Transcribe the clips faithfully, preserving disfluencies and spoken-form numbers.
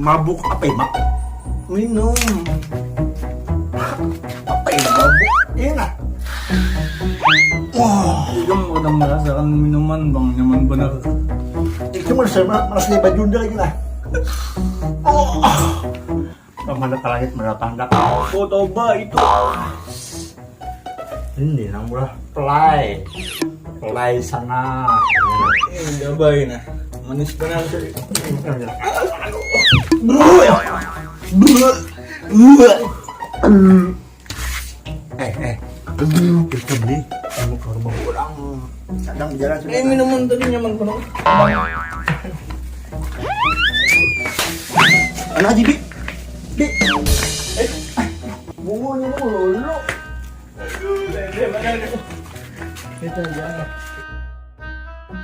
Mabuk apa ya, Mak? Minum. Apa ya, mabuk? Iya nggak? Wah, ikam kada merasakan minuman, Bang, nyaman benar. Itu merasa, merasa bajunda lagi lah. Oh. Kamu ada kalahit mendatang dak? Oh, coba itu. Ini nang murah pelai. Pelai sana. Ini udah baik nah. Manis benar sih. Bro, ya. Bro. Bro. Eh, eh. Kita beli. Kamu ke rumah orang. Kadang jalan. Eh, minuman tadi nyaman banget. Anak Haji, Bi. Bi. Eh, bungonya dulu. Aduh, lele mana tu? Itu aja.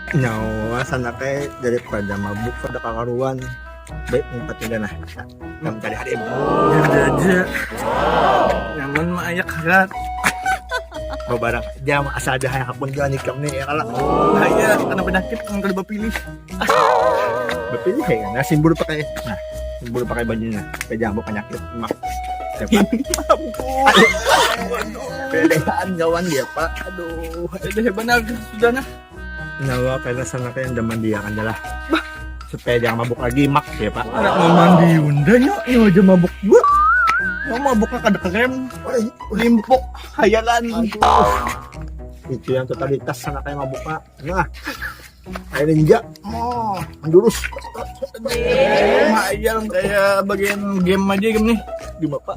Nyawa sana kayak daripada mabuk pada kakaruan. Baik, empat tiga nah. Yang tadi hari ini. Ada aja. Nyaman mah ayak harat. Babarang aja, asal ada yang hakun jalan ikam nih, ya kalah. Bahaya, karena penyakit yang kali bapilih. Bapilih ya, nah, simbur pakai. Nah, simbur pakai bajunya. Supaya jangan bawa penyakit. Mak. Siapa? Pelehan kawan dia, Pak. Aduh. Ada benar sudah nah. Nyawa kayak sana kayak udah mandi ya kan dah lah. Bah. Supaya jangan mabuk lagi, Mak, ya, Pak. Anak mau mandi undanya, ini aja mabuk gua. Mau mabuknya kada kerem. Limpuk, hayalan. Itu yang totalitas sana kayak mabuknya. Nah. Air ninja. Oh, menjurus. Hayal kayak bagian game aja game nih. Game apa?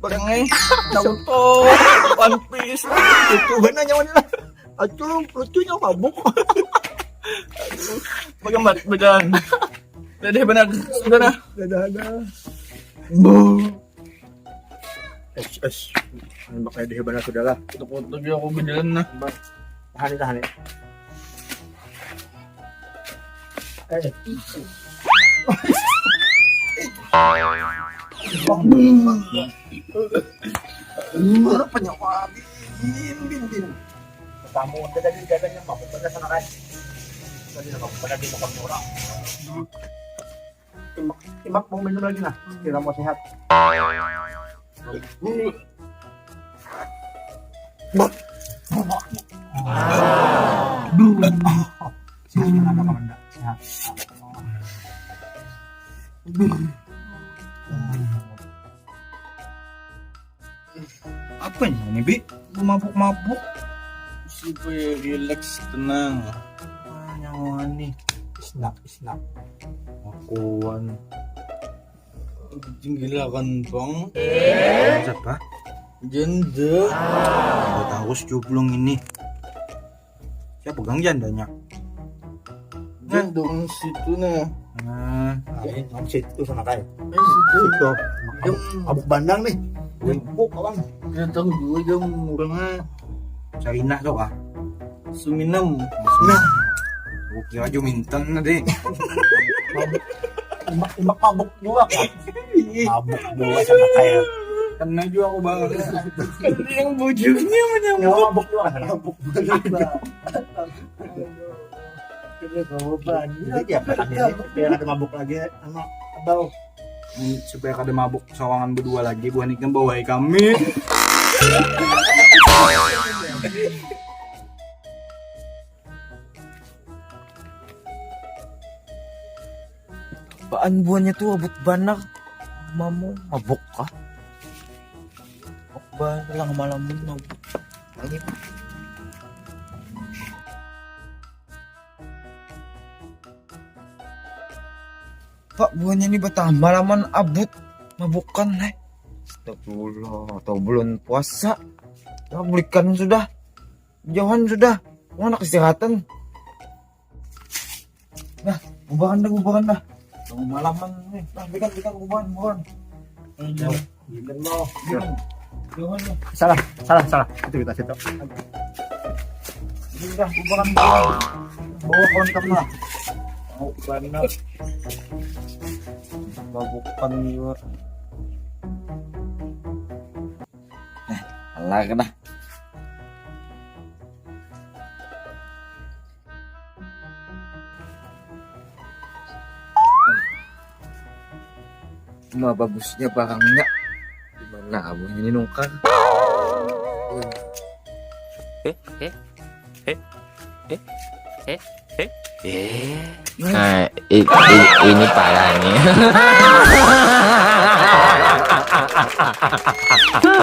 Barang eh. Naruto, One Piece. Itu benar nyawa lah. Aduh, lucunya mabuk. Bagaimana badan? Dadah benar. Sudah nah. Dadah, dadah. Bu. Es, es. Nembak dadah benar sudahlah. Kutuk-kutuk ya aku beneran nah. Tahan, tahan. Eh. Bang, bang, bang. Lu penyawa bin, bin, bin. Kamu udah tadi jaganya mabuk pada sana kan? Tadi mabuk pada di makan orang. Imak, imak mau minum lagi nah, kira mau sehat. Bak. Sehat, ada kawan dah. Sehat. Apa ini, Bi? Lu mabuk-mabuk supaya rileks, tenang. Ah, nyawa nih. Isnak, isnak. Akuan. Jinggilakan bang. Siapa? Janda. Udah tahu si joblong ini. Siapa gang jandanya? Janda orang situ nah. Nah, ini orang situ sana kayak. Eh, situ. Situ. Abuk, abuk bandang nih. Abuk kawan. Dia tahu juga jam orangnya. Sarinah tuh kah? Suminam. Nah. Oke aja minten tadi. Imak, imak mabuk juga kan? Mabuk juga sama kayak. Kena juga aku banget. Yang bujurnya menyambut. Mabuk juga kan? Mabuk. Jadi apa tadi? Biar ada mabuk lagi sama abau. Hmm, supaya kada mabuk sawangan berdua lagi, buhan ikam bawai kami. Apaan buahnya tuh abut banar? Mamu mabuk kah? Mabuk banar lah malam ini mabuk. Lagi. Pak, buahnya ini betambah laman abut mabukan, eh. Astagfirullah, atau belum puasa. Ya, belikan sudah. Jauhan sudah. Mau anak istirahatan. Nah, bubakan dah, bubakan dah. Tunggu malaman nih. Nah, belikan, belikan, bubakan, bubakan. Ayo, jalan. Gimana mau? Gimana? Gimana? Salah, salah, salah. Itu kita situ. Ini udah, bubakan, bubakan. Bawa kawan kamu lah. Mau benar. Babukan juga. Nah, alah kena. Cuma bagusnya barangnya. Di mana abuhnya ini nukar? Eh, eh, eh, eh, eh, eh, eh. Nah, i- i- ini parah nih.